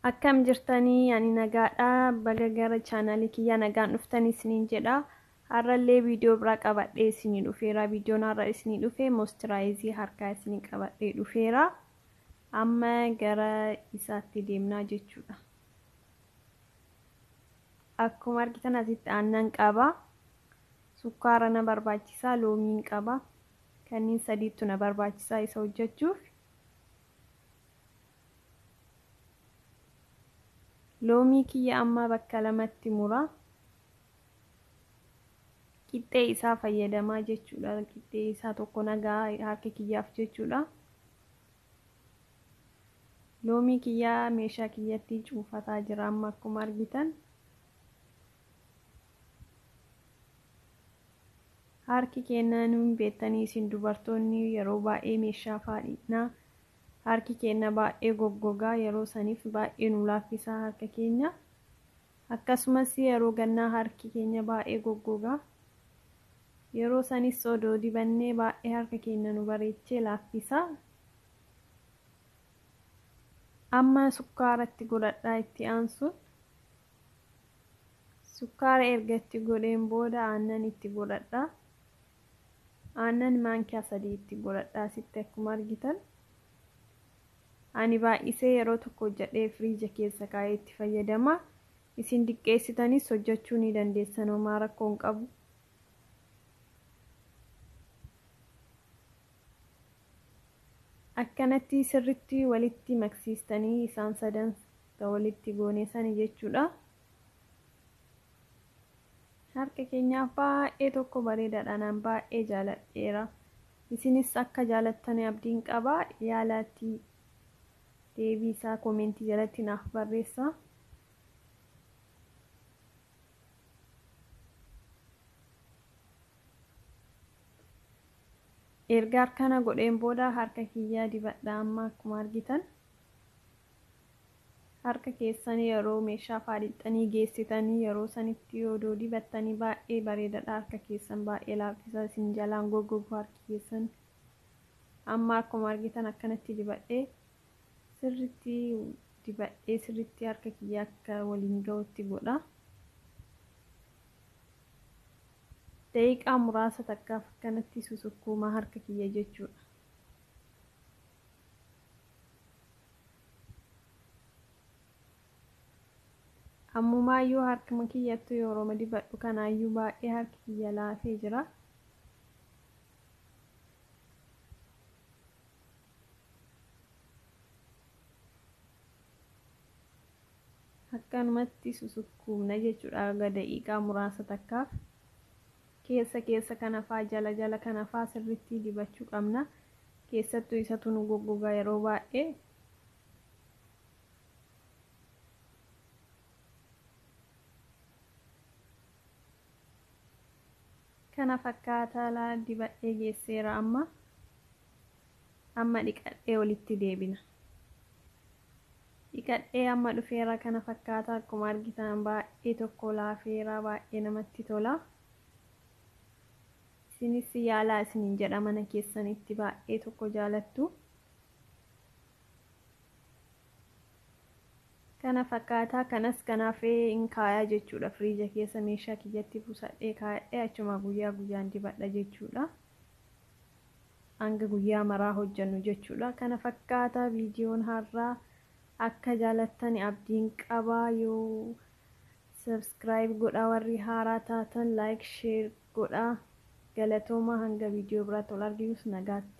Akkam jirtanii? Ani nagaadha. Baga gara chaanaalii kiyyaa nagaan dhuftanii isiniin jedha. Har'allee viidiyoo biraa qabadhee isinii dhufeera. Viidiyoon har'a isinii dhufe moisturaayizii harkaa isinii qabadhee dhufeera. Amma gara isaatti deemnaa jechuudha. Akkuma argitan asitti aannan qaba. Sukkaara na barbaachisaa, loomiin qaba. Kanneen sadiitu na barbaachisaa isa hojjechuuf. Loomii kiyya amma bakka lamatti mura. Qixxee isaa fayyadamaa jechuudha. Qixxee isaa tokko nagaa harka kiyyaaf jechuudha. Loomii kiyyaa meeshaa kiyyatti cuunfataa jira amma akkuma argitan. Harki keenya nuun beektanii isin dubartoonni yeroo baay'ee meeshaa faadhiinaa. Harki keenya baay'ee goggogaa yeroo saniif baay'ee nu laaffisaa harka keenya. Akkasumas yeroo gannaa harki keenya baay'ee goggogaa. Yeroo sanis odoo dibannee baay'ee harka keenya nu bareechee laaffisaa. Amma sukkaaratti godhadhaa itti aansuun. Sukkaara erga itti godheen booda aannan itti godhadha. Aannan maankiyaa 3 itti godhadha asitti akkuma argitan. Ani baay'isee yeroo tokko hojjedhee firiija keessa kaa'ee itti fayyadama. Isin diqqeessitanis hojjechuu ni dandeessan, homaa rakkoo hin qabu. Akkanatti sirritti walitti maksiistanii isaan sadan walitti goone sani jechuudha. Harka keenyaaf baay'ee tokko bareedaadha. Naan baay'ee jaaladheera. Isinis akka jaalattani abdiin qaba. Yaalaatti deebii isaa koomentii jalatti naaf barreessaa. Erga harkana godheen booda harka kiyyaa dibadha amma akkuma argitan. Harka keessan yeroo meeshaa faadhixxanii geessitanii yeroo sanitti odoo dibattanii baay'ee bareedaadha. Harka keessan baay'ee laaffisa, isin jalaan goggogu harki keessan. Amma akkuma argitan akkanatti dibadhee sirritti dibadhee sirritti harka kiyya akka waliin ga'utti godha. Daqiiqaa muraasa takkaaf akkanatti susukkuumaa harka kiyya jechuudha. Ammumaayyuu harkuma kiyyattu yeroo dibadhu kanaayyuu baay'ee harki kiyya laafee jira. Akkanumatti susukkuumna jechuudha aga daqiiqaa muraasa takkaaf. Keessa keessa kana faa jala jala kana faa sirriitti dibachuu qabna. Keessattuu isatu nu goggoga yeroo baay'ee. Kana fakkaataa laa dibadhee geesseera amma. Amma dhiqadhee walitti deebina. Dhiqadhee amma dhufeera kana fakkaataa akkuma argitan baay'ee tokko laafeera, baay'ee namatti tola. Isinis yaalaa isiniin jedha, mana keessanitti baay'ee tokko jaalattu. Kana fakkaataa kanas kanaafee hin kaayaa jechuudha. Firiija keessa meeshaa kiyyatti buusadhee kaayadhee achuma guyyaa guyyaan dibadha jechuudha. Hanga guyyaa maraa hojjennu jechuudha. Kana fakkaataa viidiyoon har'aa akka jaalattani abdiin qaba. Yoo subscribe godhaa warri haaraa taatan, like share godhaa. Galatooma, hanga viidiyoo biraatti ol arginus nagaatti.